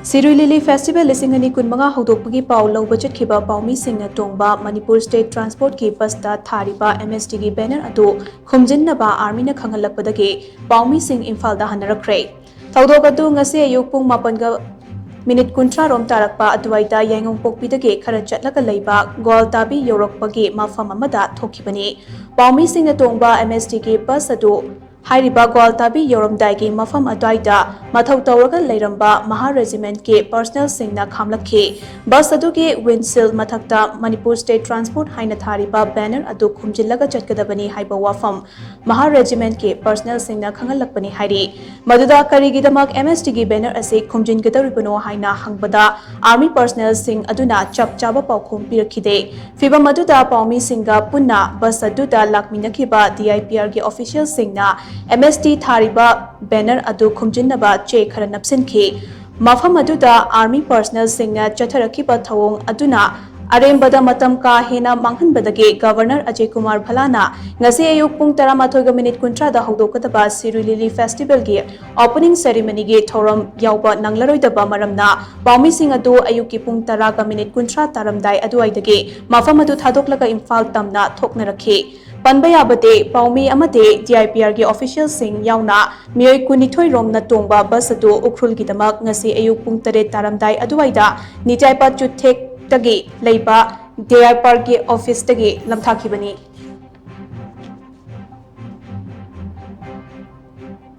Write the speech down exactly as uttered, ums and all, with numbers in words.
ꯁꯤꯔꯨꯏ ꯂꯤꯂꯤ festival ꯂꯤꯁꯤꯡ ꯑꯅꯤ ꯀꯨꯟꯃꯉꯥ ꯍꯧꯗꯣꯛꯄꯒꯤ ꯄꯥꯎ ꯂꯧꯕ ꯆꯠꯈꯤꯕ ꯄꯥꯎꯃꯤꯁꯤꯡꯅ ꯇꯣꯡꯕ ꯃꯅꯤꯄꯨꯔ ꯁ꯭ꯇꯦꯠ ꯇ꯭ꯔꯥꯟꯁꯄꯣꯔꯠꯀꯤ ꯕꯁꯇ ꯊꯥꯔꯤꯕ ꯑꯦꯝ ꯑꯦꯁ ꯇꯤꯒꯤ ꯕꯦꯅꯔ ꯑꯗꯨ ꯈꯨꯝꯖꯤꯟꯅꯕ ꯑꯥꯔꯃꯤꯅ ꯈꯪꯍꯜꯂꯛꯄꯗꯒꯤ ꯄꯥꯎꯃꯤꯁꯤꯡ ꯏꯝꯐꯥꯜꯗ ꯍꯟꯅꯔꯛꯈ꯭ꯔꯦ꯫ ꯊꯧꯗꯣꯛ ꯑꯗꯨ ꯉꯁꯤ ꯑꯌꯨꯛ ꯄꯨꯡ ꯃꯥꯄꯟꯒ ꯃꯤꯅꯤꯠ ꯀꯨꯟꯊ꯭ꯔꯥ ꯔꯣꯝ ꯇꯥꯔꯛꯄ ꯑꯗꯨꯋꯥꯏꯗ ꯌꯥꯏꯉꯪꯄꯣꯛꯄꯤꯗꯒꯤ ꯈꯔ ꯆꯠꯂꯒ ꯂꯩꯕ ꯒ꯭ꯋꯥꯜꯇꯥꯕꯤ ꯌꯧꯔꯛꯄꯒꯤ ꯃꯐꯝ ꯑꯃꯗ ꯊꯣꯛꯈꯤꯕꯅꯤ꯫ ꯄꯥꯎꯃꯤꯁꯤꯡꯅ ꯇꯣꯡꯕ ꯑꯦꯝ ꯑꯦꯁ ꯇꯤꯒꯤ ꯕꯁ ꯑꯗꯨ ꯍꯥꯏꯔꯤꯕ ꯒ꯭ꯋꯥꯜꯇꯥꯕꯤ ꯌꯧꯔꯝꯗꯥꯏꯒꯤ ꯃꯐꯝ ꯑꯗꯨꯋꯥꯏꯗ ꯃꯊꯧ ꯇꯧꯔꯒ ꯂꯩꯔꯝꯕ ꯃꯍꯥ ꯔꯦꯖꯤꯃꯦꯟꯠꯀꯤ ꯄꯔꯁꯅꯦꯜꯁꯤꯡꯅ ꯈꯥꯝꯂꯛꯈꯤ꯫ ꯕꯁ ꯑꯗꯨꯒꯤ ꯋꯤꯟꯁꯤꯜ ꯃꯊꯛꯇ ꯃꯅꯤꯄꯨꯔ ꯁ꯭ꯇꯦꯠ ꯇ꯭ꯔꯥꯟꯁꯄꯣꯔꯠ ꯍꯥꯏꯅ ꯊꯥꯔꯤꯕ ꯕꯦꯅꯔ ꯑꯗꯨ ꯈꯨꯝꯖꯤꯜꯂꯒ ꯆꯠꯀꯗꯕꯅꯤ ꯍꯥꯏꯕ ꯋꯥꯐꯝ ꯃꯍꯥ ꯔꯦꯖꯤꯃꯦꯟꯠꯀꯤ ꯄꯔꯁꯅꯦꯜꯁꯤꯡꯅ ꯈꯪꯍꯜꯂꯛꯄꯅꯤ ꯍꯥꯏꯔꯤ꯫ ꯃꯗꯨꯗ ꯀꯔꯤꯒꯤꯗꯃꯛ ꯑꯦꯝ ꯑꯦꯁ ꯇꯤꯒꯤ ꯕꯦꯅꯔ ꯑꯁꯤ ꯈꯨꯝꯖꯤꯟꯒꯗꯧꯔꯤꯕꯅꯣ ꯍꯥꯏꯅ ꯍꯪꯕꯗ ꯑꯥꯔꯃꯤ ꯄꯔꯁꯅꯦꯜꯁꯤꯡ ꯑꯗꯨꯅ ꯆꯞ ꯆꯥꯕ ꯄꯥꯎꯈꯨꯝ ꯄꯤꯔꯛꯈꯤꯗꯦ꯫ ꯐꯤꯚꯝ ꯑꯗꯨꯗ ꯄꯥꯎꯃꯤꯁꯤꯡꯒ ꯄꯨꯟꯅ ꯕꯁ ꯑꯗꯨꯗ ꯂꯥꯛꯃꯤꯟꯅꯈꯤꯕ ꯗꯤ ꯑꯥꯏ ꯄꯤ ꯑꯥꯔꯒꯤ ꯑꯣꯐꯤꯁꯤꯌꯦꯜꯁꯤꯡꯅ ꯑꯦꯝ ꯑꯦꯁ ꯇꯤ ꯊꯥꯔꯤꯕ ꯕꯦꯅꯔ ꯑꯗꯨ ꯈꯨꯝꯖꯤꯟꯅꯕ ꯆꯦ ꯈꯔ ꯅꯞꯁꯤꯟꯈꯤ꯫ ꯃꯐꯝ ꯑꯗꯨꯗ ꯑꯥꯔꯃꯤ ꯄꯔꯁꯅꯦꯜꯁꯤꯡꯅ ꯆꯠꯊꯔꯛꯈꯤꯕ ꯊꯧꯑꯣꯡ ꯑꯗꯨꯅ ꯑꯔꯦꯝꯕꯗ ꯃꯇꯝ ꯀꯥ ꯍꯦꯟꯅ ꯃꯥꯡꯍꯟꯕꯗꯒꯤ ꯒꯚꯔꯅꯔ ꯑꯖꯌ ꯀꯨꯃꯥꯔ ꯚꯜꯂꯥꯅ ꯉꯁꯤ ꯑꯌꯨꯛ ꯄꯨꯡ ꯇꯔꯥꯃꯥꯊꯣꯏꯒ ꯃꯤꯅꯤꯠ ꯀꯨꯟꯊ꯭ꯔꯥꯗ ꯍꯧꯗꯣꯛꯀꯗꯕ ꯁꯤꯔꯨꯏ ꯂꯤꯂꯤ ꯐꯦꯁꯇꯤꯚꯦꯜꯒꯤ ꯑꯣꯄꯅꯤꯡ ꯁꯦꯔꯤꯃꯅꯤꯒꯤ ꯊꯧꯔꯝ ꯌꯥꯎꯕ ꯅꯪꯂꯔꯣꯏꯗꯕ ꯃꯔꯝꯅ ꯄꯥꯎꯃꯤꯁꯤꯡ ꯑꯗꯨ ꯑꯌꯨꯛꯀꯤ ꯄꯨꯡ ꯇꯔꯥꯒ ꯃꯤꯅꯤꯠ ꯀꯨꯟꯊ꯭ꯔꯥ ꯇꯥꯔꯝꯗꯥꯏ ꯑꯗꯨꯋꯥꯏꯗꯒꯤ ꯃꯐꯝ ꯑꯗꯨ ꯊꯥꯗꯣꯛꯂꯒ ꯏꯝꯐꯥꯜ ꯇꯝꯅ ꯊꯣꯛꯅꯔꯛꯈꯤ꯫ ꯄꯟꯕ ꯌꯥꯕꯗꯤ, ꯄꯥꯎꯃꯤ ꯑꯃꯗꯤ ꯗꯤ ꯑꯥꯏ ꯄꯤ ꯑꯥꯔꯒꯤ ꯑꯣꯐꯤꯁꯤꯌꯦꯜꯁꯤꯡ ꯌꯥꯎꯅ ꯃꯤꯑꯣꯏ ꯀꯨꯟꯅꯤꯊꯣꯏ ꯔꯣꯝꯅ ꯇꯣꯡꯕ ꯕꯁ ꯑꯗꯨ ꯎꯈ꯭ꯔꯨꯜꯒꯤꯗꯃꯛ ꯉꯁꯤ ꯑꯌꯨꯛ ꯄꯨꯡ ꯇꯔꯦꯠ ꯇꯥꯔꯝꯗꯥꯏ ꯑꯗꯨꯋꯥꯏꯗ ꯅꯤꯇꯥꯏꯄꯥꯠ ꯆꯨꯊꯦꯛꯇꯒꯤ ꯂꯩꯕ ꯗꯤ ꯑꯥꯏ ꯄꯤ ꯑꯥꯔꯒꯤ ꯑꯣꯐꯤꯁꯇꯒꯤ ꯂꯝꯊꯥꯈꯤꯕꯅꯤ꯫